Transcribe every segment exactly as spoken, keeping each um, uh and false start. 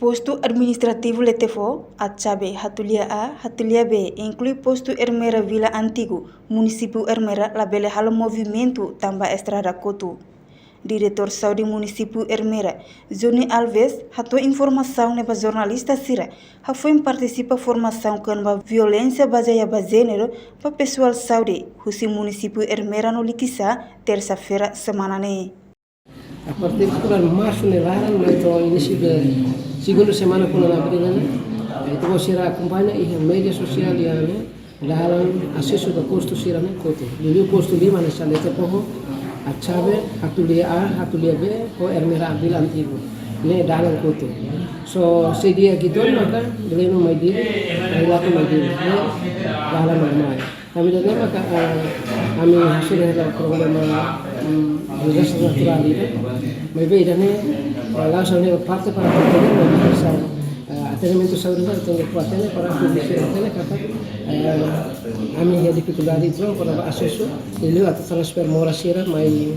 Postu Administrativu Letefó, Atxabe, Hatulia A, Hatulia B, inklui postu Ermera Vila Antigu, munisípiu Ermera labele halo movimentu tanba estrada kotu. Diretór Saúde Munisípiu Ermera, Johnny Alves, hato'o informasaun ne'e ba jornalista sira, hafoin partisipa formasaun kona-ba violénsia bazeia ba jéneru ba pesoál saúde, husi munisípiu Ermera no Likisá, tersa-feira semana ne'e. A partir de marsu ne'e laran, mai to'o inísiu de segundu semana fulan abríl ne'e, eh, ita-boot sira akompaña iha média sosiál nian ne'e, dalan asesu ba postu sira ne'e kotu. Liuliu postu lima ne'e saleto poho, Atxabe, Hatulia A, Hatulia B, ho Ermera Vila Antigu. Ne'e dalan kotu. So, se dia gitu maka, belum mai Dili, mai lako mai Dili. Ne'e dalan normál. Ami ida-ne'e maka, eh, ami hasil dari problema, mm, dezastre naturál ida. Maibé ida-ne'e, eh, la'ós ne'e parte para problema, eh, atendimentu saúde ne'e tenke kuat ne'e para publisitu ne'e katak, eh, ami iha difikuldade pro para ba asesu, liuliu atu transfere moras sira mai,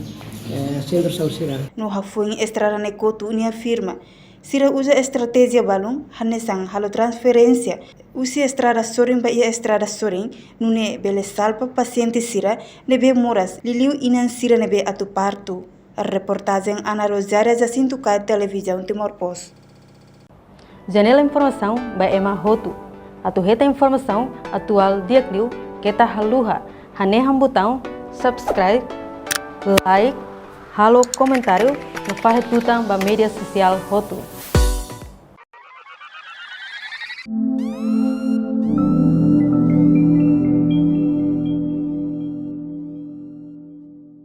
eh, sentru saúde sira. No hafoin estrada ne'e kotu nia afirma, sira uza estratéjia balun, hanesan halo transferénsia husi estrada sorin ba iha estrada sorin, nune'e bele salva pasiente sira ne'ebé moras, liuliu inan sira ne'ebé atu partu. Reportajen Ana Rosária, Jacinto Caio, Televizaun Timor Post. Janela informasaun ba ema hotu. Atu hetan informasaun atuál di'ak liu keta haluha hanehan butaun subscribe, like, halo komentáriu no fahe tutan ba média sosiál hotu.